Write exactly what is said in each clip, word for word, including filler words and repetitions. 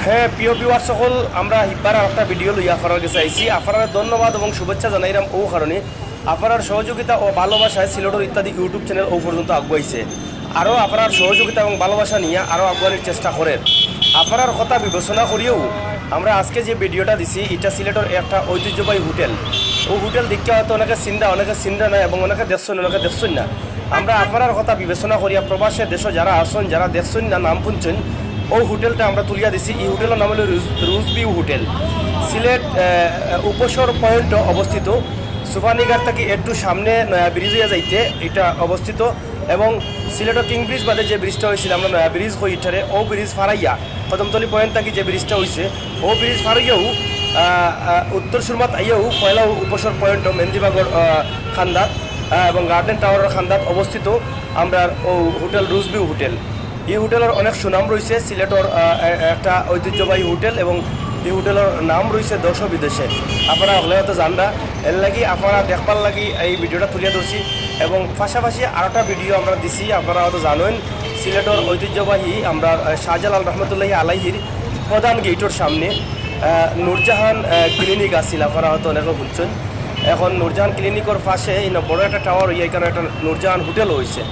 হ্যাঁ, প্রিয় ভিউয়ার সকল, আমরা হিব্বার আর একটা ভিডিও লইয়া আপনারার গেছে আইছি। আপনারারে ধন্যবাদ এবং শুভেচ্ছা জানাইরাম ও কারণে আপনারার সহযোগিতা ও ভালোবাসায় সিলেটর ইত্যাদি ইউটিউব চ্যানেল ও পর্যন্ত আগুয়াইছে। আরও আপনারার সহযোগিতা এবং ভালোবাসা নিয়া আরও আগুয়ানির চেষ্টা করের। আপনারার কথা বিবেচনা করিয়াউ আমরা আজকে যে ভিডিওটা দিছি, ইটা সিলেটর একটা ঐতিহ্যবাহী হোটেল। ও হোটেল দেখিয়া হয়তো অনেকে চিনরা, অনেকে চিনরা না, এবং অনেকে দেখছইন, অনেকে দেখছইন না। আমরা আপনারার কথা বিবেচনা করিয়া প্রবাসে দেশো যারা আছইন, যারা দেখছইন না, নাম হুনছইন, ও হোটেলটা আমরা তুলিয়া দিছি। এই হোটেলর নাম হলো রুজ, রুজ ভিউ হোটেল। সিলেট, আহ, উপসর পয়েন্ট অবস্থিত। সুফানিঘাট থাকি একটু সামনে নয়া ব্রিজ হইয়া যাইতে এটা অবস্থিত। এবং সিলেটর কিং ব্রিজ বাদে যে ব্রিজটা হইছিল, আমরা নয়া ব্রিজ কই ইটারে, ও ব্রিজ ফারাইয়া কদমতলি পয়েন্ট থাকি যে ব্রিজটা হইছে, ও ব্রিজ ফারাইয়াউ, আহ, আহ, উত্তর সুরমাত আইয়াউ পয়লাউ উপসর পয়েন্ট মেন্দিবাগর, আহ, খান্দাত, আহ, এবং গার্ডেন টাওয়ারর খান্দাত অবস্থিত আমরার ও হোটেল রুজ ভিউ হোটেল। এই হোটেলর অনেক সুনাম রইছে সিলেটর, আহ, এ-, একটা ঐতিহ্যবাহী হোটেল এবং এই হোটেলর নাম রইছে দেশো বিদেশে। আপনারা হকলে হয়তো জানরা, এর লাগি আপনারা দেখবার লাগি এই ভিডিওটা তুলিয়া ধরছি। এবং পাশাপাশি আরোটা ভিডিও আমরা দিছি, আপনারা হয়তো জানইন, সিলেটর ঐতিহ্যবাহী আমরার, আহ, শাহজালাল রহমতুল্লাহি আলাইহির প্রধান গেইটর সামনে, আহ, নূরজাহান, আহ, ক্লিনিক আছিল, আপনারা হয়তো অনেকে হুনছইন। এখন নূরজাহান ক্লিনিকর পাশে এই বড় একটা টাওয়ার হইয়া এখানো একটা নূরজাহান হোটেল হইছে।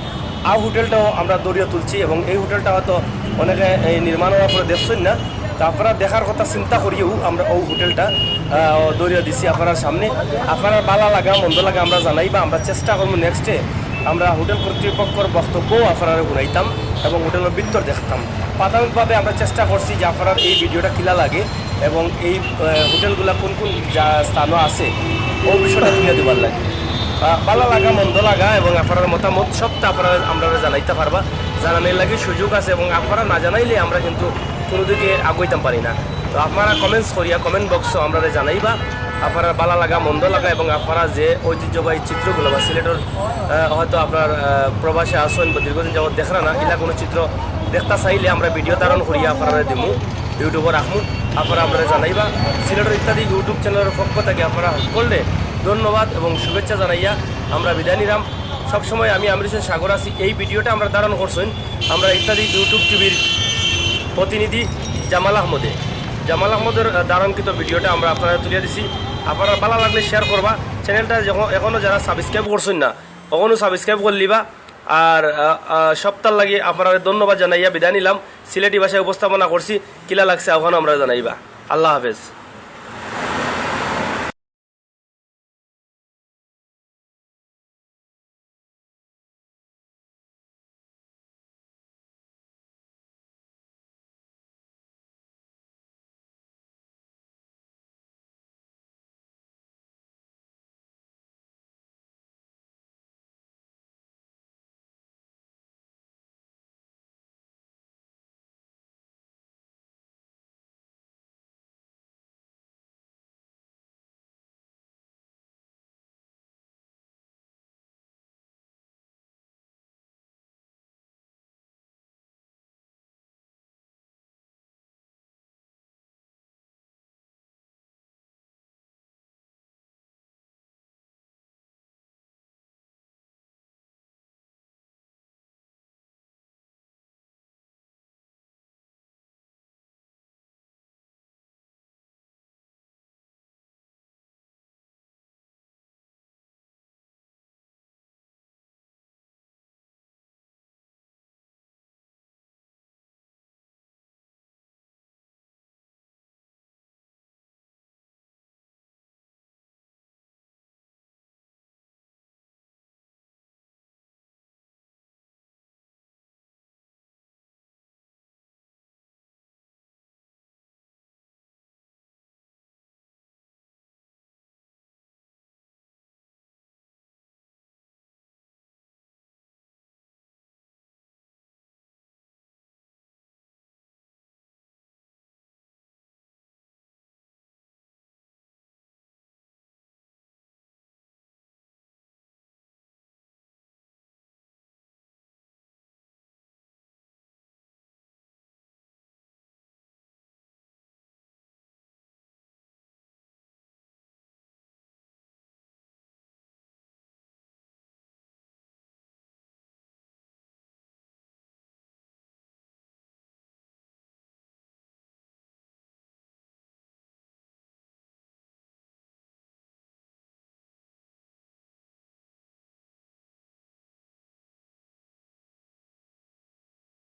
আর হোটেলটাও আমরা ধরিয়া তুলছি এবং এই হোটেলটা হয়তো অনেকে এই নির্মাণ হওয়ার পরে দেখছইন না, তো আপনারা দেখার কথা চিন্তা করিয়াউ আমরা ও হোটেলটা, আহ, ধরিয়া দিছি আপনারার সামনে। আপনারার ভালা লাগা মন্দ লাগা আমরা জানাইবা, আমরা চেষ্টা করমু নেক্সটে আমরা হোটেল কর্তৃপক্ষর বক্তব্যও আপনারারে হুনাইতাম এবং হোটেলর ভিতর দেখতাম। প্রাথমিকভাবে আমরা চেষ্টা করছি যে আপনারার এই ভিডিওটা কিলা লাগে এবং এই, আহ, হোটেলগুলা কোন কোন জা-, স্থানো আছে, ও বিষয়টা তুলিয়া দিবার লাগি। আহ, ভালা লাগা মন্দ লাগা এবং আপনারার মতামত সবটা আপনারা আমরারে জানাইতা পারবা। জানানির লাগি সুযোগ আছে এবং আপনারা না জানাইলে আমরা কিন্তু কোনো দিকে আগুয়াইতাম পারি না। তো আপনারা কমেন্টস করিয়া কমেন্ট বক্সো আমরারে জানাইবা আপনারার ভালা লাগা মন্দ লাগা এবং আপনারা যে ঐতিহ্যবাহী চিত্রগুলা বা সিলেটর, আহ, হয়তো আপনারা, আহ, প্রবাসে আছইন বা দীর্ঘদিন যাবত দেখরা না, ইলা কোনো চিত্র দেখতা চাইলে আমরা ভিডিও ধারণ করিয়া আপনারারে দিমু, ইউটিউবো রাখমু। আপনারা আমরারে জানাইবা। সিলেটর ইত্যাদি ইউটিউব চ্যানেলর পক্ষ থাকি আপনারা হকলরে ধন্যবাদ এবং শুভেচ্ছা জানাইয়া আমরা বিদায় নিরাম। সবসময় আমি আমির হোসেন সাগর আছি। এই ভিডিওটা আমরা ধারণ করছইন আমরা ইত্যাদি ইউটিউব টিভির প্রতিনিধি জামাল আহমদে। জামাল আহমদর, আহ, ধারণকৃত ভিডিওটা আমরা আপনারারে তুলিয়া দিছি। আপনারার ভালা লাগলে শেয়ার করবা। চ্যানেলটা যখন, এখনো যারা সাবস্ক্রাইব করছইন না, অখনো সাবস্ক্রাইব করিলিবা। আর, আহ, আহ, সবতার লাগি আপনারারে ধন্যবাদ জানাইয়া বিদায় নিলাম। সিলেটি ভাষায় উপস্থাপনা করছি, কিলা লাগছে অখানো আমরারে জানাইবা। আল্লাহ হাফেজ।